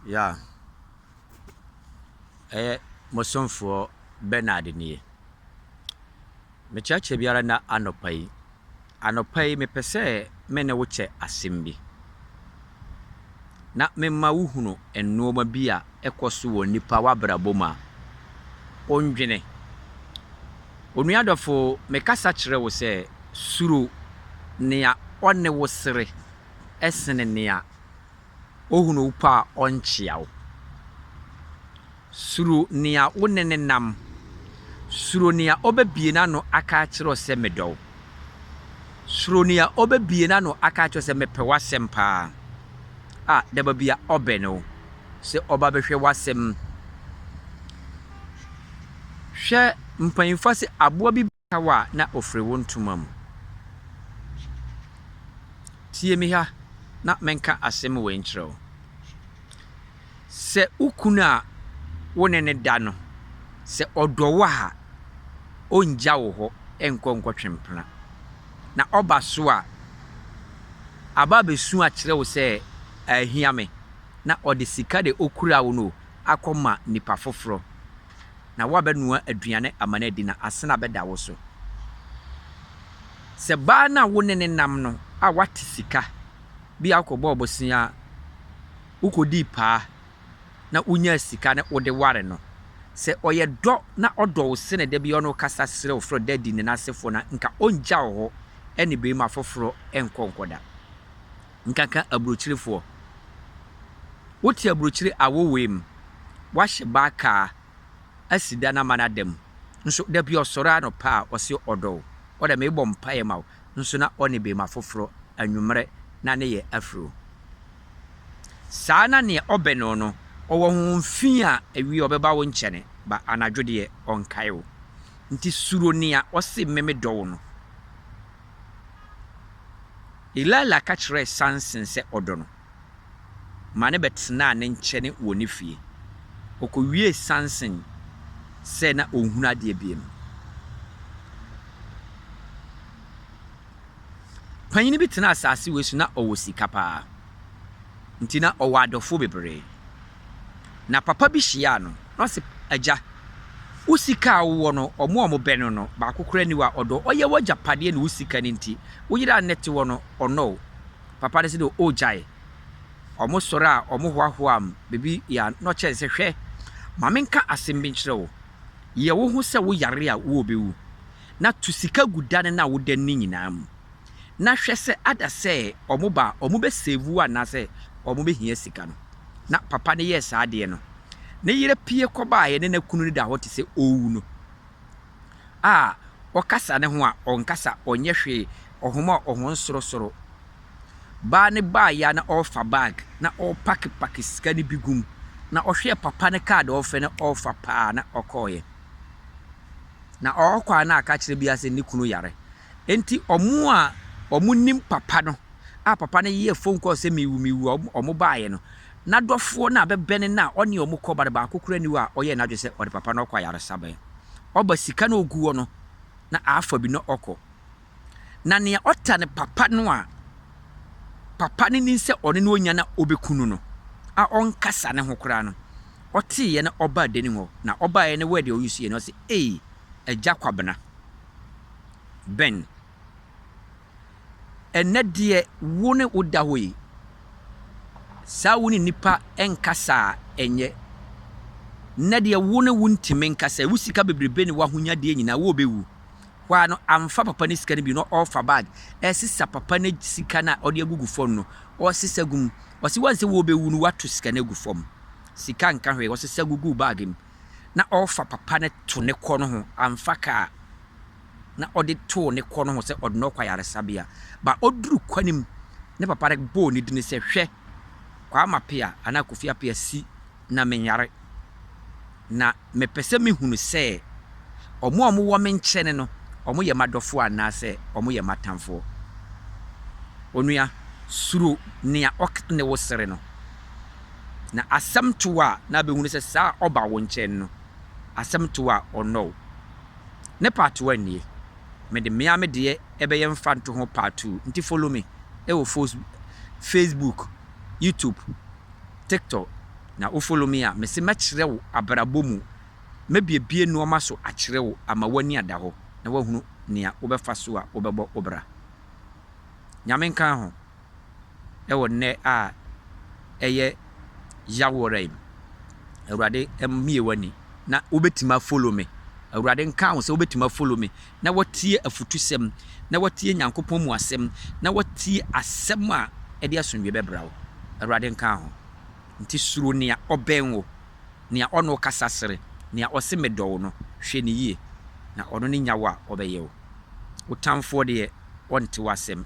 Yeah. Ɛyɛ mo somfoɔ Bernard nie. Mekyerɛkyerɛ biara na anɔpa yi. Anɔpa yi mepɛ sɛ me ne wo kyɛ asɛm bi. Na mema wohunu nnoɔma bi a ɛkɔ so wɔ nipa w'abrabɔ mu a ɔndwene. Onua dɔfo, mekasa kyerɛ wo sɛ suro nea ɔne wo sere sene nea ohunu wo po a ɔnkyea wo. Suro nea wo ne no nam. Suro nea ɔbɛbue n'ano aka akyerɛ wo sɛ medɔ wo. Suro nea ɔbɛbue n'ano aka akyerɛ wo sɛ mepɛ w'asɛm paa. A daba bi a ɔbɛn wo sɛ ɔba bɛhwɛ w'asɛm. Hwɛ mpanyimfoɔ se aboa bi ka wo a na ofiri wo ntoma mu. Tie me ha na menka asɛm wei nkyerɛ wo. Sɛ wo kunu a wo ne no da no, sɛ ɔdɔ wo a, ɔngya wo hɔ nkɔ nkɔtwe mpena. Na ɔba so a, aba abɛsu akyerɛ wo sɛ ahia me, na ɔde sika de okura wo no akɔma nipa foforɔ. Na woabɛnoa aduane ama no adi na asena bɛda wo so. Sɛ baa no a wo ne no nam no a woate sika bi a wokɔbɔɔ bosea, wokɔdii paa na wonyaa sika na wode ware no, sɛ ɔyɛ dɔ na ɔdɔ wo sene da bi ɔne wo kasa srɛ wo frɛ daddy ne n'asefoɔ no a, nka ɔngya wo hɔ ne barima foforɔ nkɔ nkɔda. Nkanka aburokyirefoɔ. Wote aburokyire awowee mu, woahyɛ baa kaa asi da no ama no ada mu, nso da bi ɔsɔre anɔpa a ɔse ɔdɔ wo, ɔdɛ mebɔ mpaeɛ ma wo, nso na ɔne barima foforɔ anwummerɛ na ne yɛ afiri wo. Saa na neɛ ɔbɛn wo no, ɔwɔ honhom fi a awia ɔbɛba wo nkyɛne, but anadwo deɛ ɔnkae wo. Nti suro nea ɔse me medɔ wo no. Delilah ka kyerɛɛ Samson sɛ ɔdɔ no ma no bɛtenaa ne nkyɛne wɔ ne fie. Ɔkɔwiee Samson sɛ na ɔnhunu adeɛ biom. Panyin bi tenaa asase wei so na ɔwɔ sika paa. Nti na ɔwɔ adɔfoɔ bebree. Na papa bi hyiaa no na ɔse, Agya, wo sika a wowɔ no, ɔmo a wɔbɛn no no, baako koraa nni hɔ a ɔdɔ wo. Ɔyɛ w'agyapadeɛ ne wo sika no nti, wo yere a nnɛ te hɔ no, ɔnnɔ wo. Papa no se deɛ ɔregyae. Ɔmo sɔre a, ɔmo hoahoa m' biribi yɛ a, na ɔkyerɛ no sɛ, Hwɛ, ma menka asɛm bi nkyerɛ wo. Yɛ wo ho sɛ woyare a worebewu, na to sika gu dan no a woda no nyinaa mu, na hwɛ sɛ ada sɛ ɔmo ba a, ɔmo bɛ save wo anaasɛ ɔmo bɛhia sika no. Na papa no yɛɛ saa adeɛ no. Ne yere pue kɔbaeɛ ne n'akunu no da hɔ te sɛ ɔrewu no. A ɔkasa ne ho a, ɔnkasa, ɔnyɛ hwee, ɔhoma a ɔhon sorosoro. Baa no baeɛ a na ɔrefa bag na ɔrepakepake sika no bi gu mu. Na ɔhwɛɛ papa no kaa deɛ ɔrefɛ no ɔrefa paa na ɔkɔeɛ. Na ɔrekɔ a na aka akyerɛ biara sɛ ne kunu yare. Enti wɔn a wɔnim papa no a papa no yɛɛ phone call sɛ mewu mewu a wɔn baeɛ no, n'adɔfoɔ no a bɛbɛne no a ɔne wɔn kɔ ba no baako koraa nni hɔ a ɔyɛɛ n'adwene sɛ ɔde papa no ɔkɔ ayaresabea. Ɔba sika no ɔgu hɔ no na afa bi na ɔkɔ. Na nea ɔta ne papa no a papa no nim sɛ ɔne no ɔnya na ɔbɛku no no a ɔnkasa ne ho koraa no, ɔteeɛ na ɔbaa dani hɔ na ɔbaeɛ no word a ɔyi so yɛ no ɔse ei agya Kwabena Ben ɛnnɛ deɛ wo ne wo da hɔ yi saa wo ne nnipa nkasa a ɛnyɛ nnɛ deɛ wo ne wo ntumi nkasa wo sika bebrebe ne w'ahonyadeɛ nyinaa wo bɛwu hɔ a no amfa papa ne sika no bi no ɔrefa bag ɛsesa papa ne sika no a ɔde agugu fam no ɔresesa gu mu ɔse wɔn sɛ wɔbɛwu no wato sika no agu fam sika nka hwee ɔsesa gugu bag mu na ɔrefa papa no to ne kɔ no ho amfa kaa na ɔde too ne kɔ no ho sɛ ɔde no kɔ ayaresabea. Ba ɔduru kwan mu, ne papa no bɔɔ ne din sɛ, Hwɛ, Kwame Appiah anaa Kofi Appiah si na menyare. Na mepɛ sɛ mehunu sɛ wɔn a wɔwɔ me nkyɛn no, wɔyɛ m'adɔfoɔ anaasɛ wɔyɛ m'atamfoɔ. Onua, suro nea ɔne wo sere no. Na asɛm to wo a, na abɛhunu sɛ saa a ɔba wo nkyɛn no, asɛm to wo a, ɔnnɔ wo. Ne part one nie. Mede me ara me deɛ ɛbɛyɛ mfantoho part two nti follow me ɛwɔ Facebook, YouTube, TikTok. Na wo follow me a, mese mɛkyerɛ wo abrabɔ mu. Mɛbiebie nnoɔma so akyerɛ wo ama w'ani ada hɔ na woahunu nea wobɛfa so a wobɛbɔ wo bra. Nyame nka ho wɔ nnɛ a ɛyɛ Yawora yi mu. Awurade mmie w'ani na wobɛtumi a follow me. Awurade nka ho sɛ wobɛtumi a follow me na watie afutusɛm, na watie Nyankopɔn mu asɛm, na watie asɛm a ɛde asomdwie bɛbra wo. Awurade nka ho. Nti suro nea ɔbɛn wo, nea ɔne wo kasa sere, nea ɔse medɔ wo no, hwɛ no yie, na ɔno ne nya wo a ɔbɛyɛ wo. Wo tamfoɔ deɛ, ɔnte w'asɛm,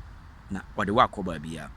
na ɔde wo akɔ baabiara.